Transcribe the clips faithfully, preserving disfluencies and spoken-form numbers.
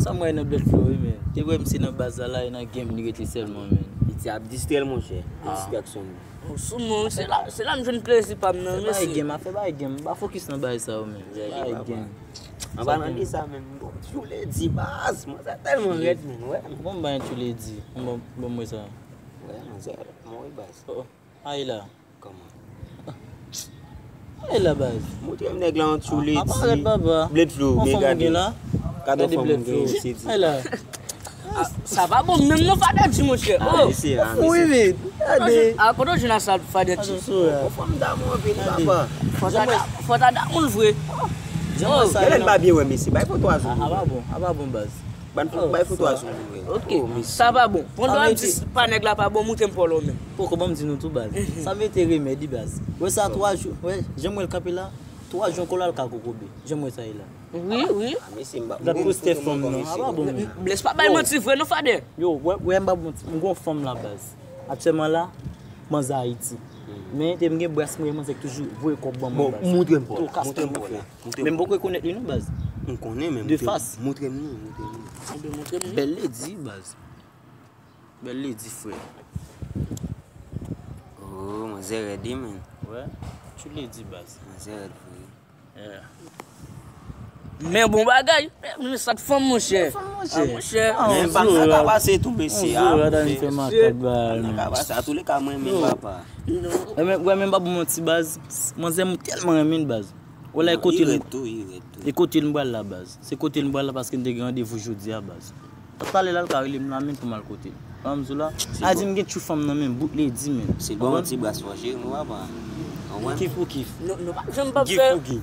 Sa m wè nan Bloodflow wi, men. Te wè misye nan baz la, la, e nan game li rete sèlman, men. Li te ap distrè l, monchè. Ah. Distraksyon. Ou sou mwen, se la, se la m jwenn plezi pa m nan, mesye. Afè bay game, afè bay game. Pa fokis nan bagay sa yo, men. Bay game. An palan de sa, men, bon, True Lady, baz. Mwen sa tèlman rèd, men, wè. Bon, bay True Lady. Bon, bon, mwen sa. Wè, manzè, mwen, wi, baz. Oh, oh. Ay la. Kòman? Ay la, baz. Montre m nèg la an True Lady. Apa rèd, papa? Bloodflow, men gade. Gade fòm mwen gen, se di. Ay la. Ah, sa pa bon menm non, Fada G, monchè. Oh. Wi, men. Gade. Ah, kote w jwenn a sa, Fada G? Fòm damou anpil, papa. Fò ta da-, fò ta damou l vre. Oh. Gade, m pa byen wè, mesye. Bay foto a sou. Ah, pa bon, ah, pa bon, baz. Ban foto, bay foto a sou. Ok. Sa pa bon. Pandan w ap di pa nèg la pa bon, montre m pa w menm. Poko ban m di nou tou, baz. Sa mete remèd, wi, baz. Wè sa, twa jou, wè, jan m wè l kanpe la, twa jou ankò l al ka kokobe. Jan m wè sa ye la. Wi, wi. Ah, mesye, m pa, m pa poste fòm nan. Ah, pa bon, men. Bless, pa bay manti vre non, Fada. Yo, wè, wè, m pa bon, m gon fanm la, baz. Aktyèlman la, manzè Ayiti. Men, te m gen bras mwen, manzè k toujou voye kòb ban mwen, baz. Bon, montre m, montre m. Men m poko rekonèt li non, baz. M konnen, men de fas. Montre m non, montre m non. Bèl lady, baz. Bèl lady, frè. Oh, manzè rèd, wi, men. Wè, True Lady, baz. Manzè rèd, frè. Yeah. Men bon bagay. Men sa k fanm, monchè. Fanm, monchè. Ah, monchè. Men pa sa ka pase tou, mesye. Ah, monchè. Sa ka pase. Antouka, mwen menm, papa. Wè, men, wè, men m pa pou manti, baz. Manzè, m tèlman renmen l, baz. Wè la, e kote l, e kote l m pral la, baz. Se kote l m pral la paske m te gen randevou jodi a, baz. Talè la, l ka rele m la menm pou m al kote l. Sa m di w la, a di m gen tchou fanm nan menm, bout lady menm. Se bon, yon ti bras fò, cheri, nou papa. Konprann? Kif pou kif. Nou, nou pa janm p ap fè. Kif pou kif.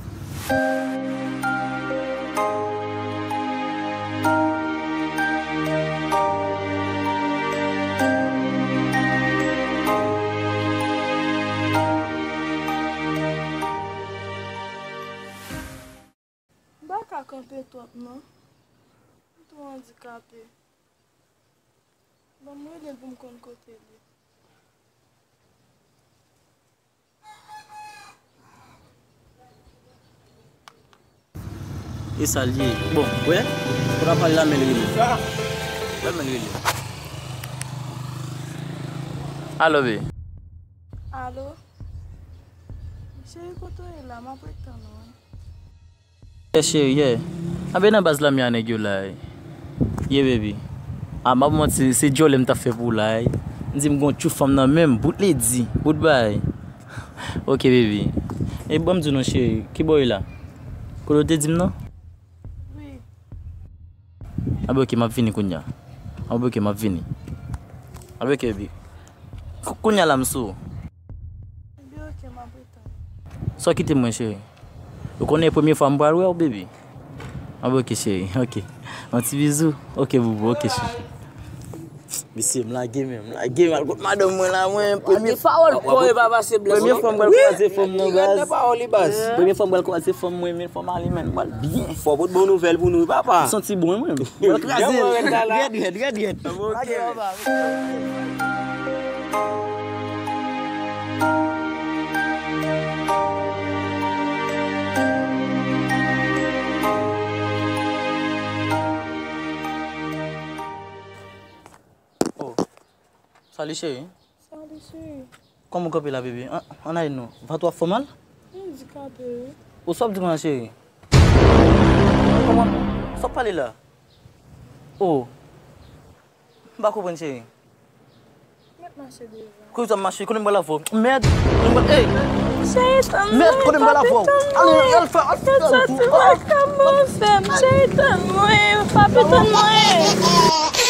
M pa ka kanpe twòp non. M twò andikape. Ban m rele l pou m konn kote l ye. E sa l ye. Bon, wè, pou n ap pale la, men l rele. Wè, men l rele. Alo, baby. Alo. Cheri, kote w ye la? M ap ret tann ou wi. Yeah, cheri, yeah. Anben nan baz la m ye a nèg yo la, ey. Yeah, baby. Ah, m ap manti, se djòlè m t ap fè pou w la, ey. M di m gon tchou fanm nan menm, bout lady, bout bay. Ok, baby. E ban m di w non, cheri, kibò w ye la? Kote w te di m nan? Wi. Anben, ok, m ap vini kounya. Anben, ok, m ap vini. Anben, ok, baby. Kou-, kounya la, m sou ou. Ebyen, ok, m ap ret tann ou. Sa w kite mwen, cheri? Ou konnen e premye fwa m pral wè w, baby. Anben, ok, cheri, ok. Yon ti bizou. Ok, boubou, ok, cheri. Mesye, m lage men, m lage m al kot madanm mwen la, mwen. Premye pawòl pòye pa pase blès. Premye fwa m pral kwaze fanm nan, baz. Premye fwa m pral kwaze fanm mwen, men fanm ale, men m pral byen. Fò pote bon nouvèl pou nou, papa. Santi bon, mwen. M pral kraze. Rèd, rèd, rèd, rèd. Ok. Oh. Salut, chérie. Salut, chérie. Kòman w kanpe la, bebe? An, ann ale non. Vant ou ap fè w mal? M andikape, wi. Ou sa w ap di konsa, cheri? Kòman? Sa w ap pale la? Oh. M pa konprann, cheri. Mèt mache devan. Kote w ap mache? Kote m pral avè w? Mèd! Kote m pral, ey! Cheri, tann mwen. Mèd, kote m pral avè w? Ale, al fè, al fè. Mèd, sa ti mèd, kòman w fè m? Cheri, tann mwen. Papi, tann mwen.